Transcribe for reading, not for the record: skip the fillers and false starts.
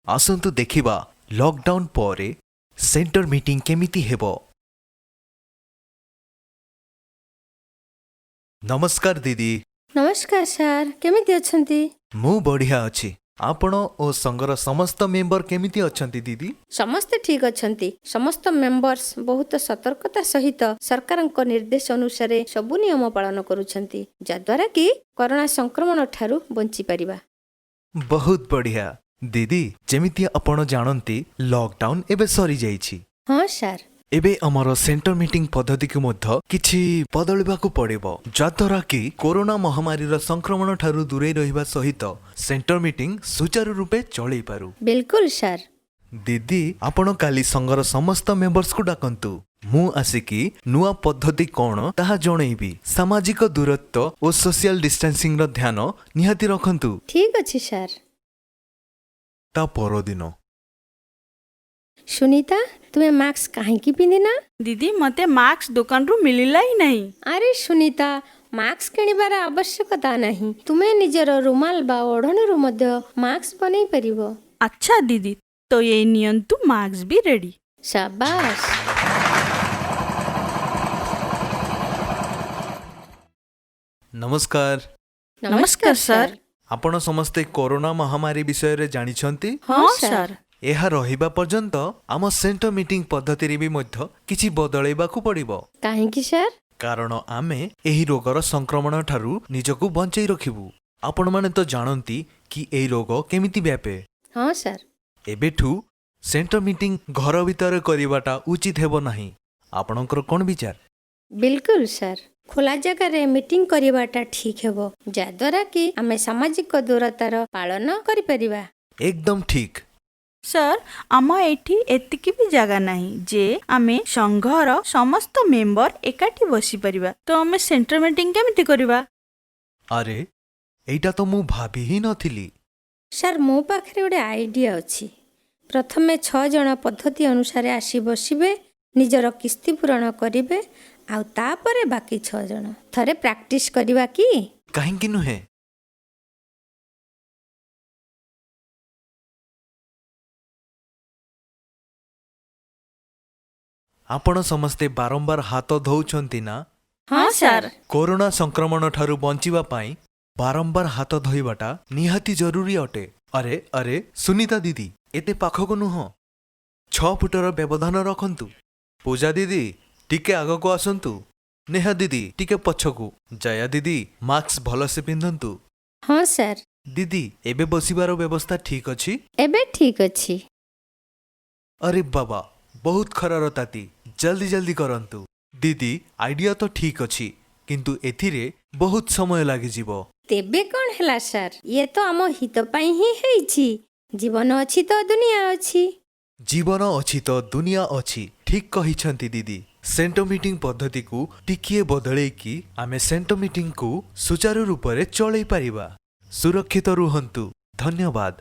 ଆସନ୍ତୁ ଦେଖିବା ଲକଡାଉନ ପରେ ସେଣ୍ଟର ମିଟିଂ କେମିତି ହେବ। ନମସ୍କାର ଦିଦି। ନମସ୍କାର ସାର୍, କେମିତି ଅଛନ୍ତି? ମୁଁ ବଢ଼ିଆ ଅଛି। ଆପଣ ଓ ସଂଘର ସମସ୍ତ ମେମ୍ବର କେମିତି ଅଛନ୍ତି ଦିଦି? ସମସ୍ତେ ଠିକ୍ ଅଛନ୍ତି। ସମସ୍ତ ମେମ୍ବର୍ସ ବହୁତ ସତର୍କତା ସହିତ ସରକାରଙ୍କ ନିର୍ଦ୍ଦେଶ ଅନୁସାରେ ସବୁ ନିୟମ ପାଳନ କରୁଛନ୍ତି, ଯାଦ୍ୱାରା କି କରୋନା ସଂକ୍ରମଣ ଠାରୁ ବଞ୍ଚିପାରିବା। ବହୁତ ବଢ଼ିଆ ଦିଦି। ଯେମିତି ଆପଣ ଜାଣନ୍ତି, ଲକଡାଉନ ଏବେ ସରିଯାଇଛି। ହଁ ସାର୍। ଏବେ ଆମର ସେଣ୍ଟର ମିଟିଂ ପଦ୍ଧତିକୁ ମଧ୍ୟ କିଛି ବଦଳିବାକୁ ପଡ଼ିବ, ଯାଦ୍ୱାରା କି କରୋନା ମହାମାରୀର ସଂକ୍ରମଣ ଠାରୁ ଦୂରେଇ ରହିବା ସହିତ ସେଣ୍ଟର ମିଟିଂ ସୁଚାରୁ ରୂପେ ଚଳେଇ ପାରୁ। ବିଲକୁଲ ସାର୍। ଦିଦି, ଆପଣ କାଲି ସଂଘର ସମସ୍ତ ମେମ୍ବର୍ସକୁ ଡାକନ୍ତୁ। ମୁଁ ଆସିକି ନୂଆ ପଦ୍ଧତି କ'ଣ ତାହା ଜଣେଇବି। ସାମାଜିକ ଦୂରତ୍ୱ ଓ ସୋସିଆଲ ଡିଷ୍ଟାନ୍ସିଂର ଧ୍ୟାନ ନିହାତି ରଖନ୍ତୁ। ଠିକ୍ ଅଛି ସାର୍। ତା ପରଦିନ। ସୁନିତା, ତୁମେ ମାସ୍କ କାହିଁକି ପିନ୍ଧିନା? ଦିଦି, ମୋତେ ମାସ୍କ ଦୋକାନରୁ ମିଳିଲା ହିଁ ନାହିଁ। ଆରେ ସୁନିତା, ମାସ୍କ କିଣିବାର ଆବଶ୍ୟକତା ନାହିଁ। ତୁମେ ନିଜର ରୁମାଲ ବା ଓଢ଼ଣୀରୁ ମଧ୍ୟ ମାସ୍କ ବନେଇ ପାରିବ। ଆଚ୍ଛା ଦିଦି, ତ ଏଇ ନିଅନ୍ତୁ, ମାସ୍କ ବି ରେଡ଼ି। ସାବାସ୍। ନମସ୍କାର। ନମସ୍କାର ସାର୍। ଆପଣ ସମସ୍ତେ କରୋନା ମହାମାରୀ ବିଷୟରେ ଜାଣିଛନ୍ତି। ହଁ ସାର୍। ଏହା ରହିବା ପର୍ଯ୍ୟନ୍ତ ଆମ ସେଣ୍ଟର ମିଟିଂ ପଦ୍ଧତିରେ ବି ମଧ୍ୟ କିଛି ବଦଳେଇବାକୁ ପଡ଼ିବ। କାହିଁକି ସାର୍? କାରଣ ଆମେ ଏହି ରୋଗର ସଂକ୍ରମଣ ଠାରୁ ନିଜକୁ ବଞ୍ଚେଇ ରଖିବୁ। ଆପଣମାନେ ତ ଜାଣନ୍ତି କି ଏହି ରୋଗ କେମିତି ବ୍ୟାପେ। ହଁ ସାର୍। ଏବେଠୁ ସେଣ୍ଟର ମିଟିଂ ଘର ଭିତରେ କରିବାଟା ଉଚିତ ହେବ ନାହିଁ। ଆପଣଙ୍କର କ'ଣ ବିଚାର? ବିଲକୁଲ ସାର୍, ଖୋଲା ଜାଗାରେ ମିଟିଂ କରିବାଟା ଠିକ୍ ହେବ, ଯାଦ୍ୱାରା କି ଆମେ ସାମାଜିକ ଦୂରତାର ପାଳନ କରିପାରିବା। ଏକଦମ ଠିକ୍। ସାର୍, ଆମ ଏଇଠି ଏତିକି ବି ଜାଗା ନାହିଁ ଯେ ଆମେ ସଂଘର ସମସ୍ତ ମେମ୍ବର ଏକାଠି ବସିପାରିବା। ତ ଆମେ ସେଣ୍ଟର ମିଟିଂ କେମିତି କରିବା? ଆରେ, ଏଇଟା ତ ମୁଁ ଭାବି ହିଁ ନଥିଲି। ସାର୍, ମୋ ପାଖରେ ଗୋଟେ ଆଇଡ଼ିଆ ଅଛି। ପ୍ରଥମେ 6 ଜଣ ପଦ୍ଧତି ଅନୁସାରେ ଆସି ବସିବେ, ନିଜର କିସ୍ତି ପୂରଣ କରିବେ, ଆଉ ତାପରେ ବାକି 6 ଜଣ। ଥରେ ପ୍ରାକ୍ଟିସ୍ କରିବା କି? କାହିଁକି ନୁହେଁ? ଆପଣ ସମସ୍ତେ ବାରମ୍ବାର ହାତ ଧୋଉଛନ୍ତି ନା? ହଁ ସାର୍। କରୋନା ସଂକ୍ରମଣ ଠାରୁ ବଞ୍ଚିବା ପାଇଁ ବାରମ୍ବାର ହାତ ଧୋଇବାଟା ନିହାତି ଜରୁରୀ ଅଟେ। ଆରେ ଆରେ ସୁନିତା ଦିଦି, ଏତେ ପାଖକୁ ନୁହଁ, 6 ଫୁଟର ବ୍ୟବଧାନ ରଖନ୍ତୁ। ପୂଜା ଦିଦି, ଟିକେ ଆଗକୁ ଆସନ୍ତୁ। ନେହା ଦିଦି, ଟିକେ ପଛକୁ। ଜୟା ଦିଦି, ମାସ୍କ ଭଲସେ ପିନ୍ଧନ୍ତୁ। ହଁ ସାର୍। ଦିଦି, ଏବେ ବସିବାର ବ୍ୟବସ୍ଥା ଠିକ୍ ଅଛି? ଏବେ ଠିକ୍ ଅଛି। ଆରେ ବାବା, ବହୁତ ଖରାର ତାତି, ଜଲ୍ଦି ଜଲ୍ଦି କରନ୍ତୁ। ଦିଦି, ଆଇଡିଆ ତ ଠିକ୍ ଅଛି, କିନ୍ତୁ ଏଥିରେ ବହୁତ ସମୟ ଲାଗିଯିବ। ତେବେ କ'ଣ ହେଲା ସାର୍? ଇଏ ତ ଆମ ହିତ ପାଇଁ ହିଁ ହେଇଛି। ଜୀବନ ଅଛି ତ ଦୁନିଆ ଅଛି। ଜୀବନ ଅଛି ତ ଦୁନିଆ ଅଛି, ଠିକ୍ କହିଛନ୍ତି ଦିଦି। ସେଣ୍ଟର ମିଟିଂ ପଦ୍ଧତିକୁ ଟିକିଏ ବଦଳେଇକି ଆମେ ସେଣ୍ଟର ମିଟିଂକୁ ସୁଚାରୁ ରୂପରେ ଚଳେଇ ପାରିବା। ସୁରକ୍ଷିତ ରୁହନ୍ତୁ। ଧନ୍ୟବାଦ।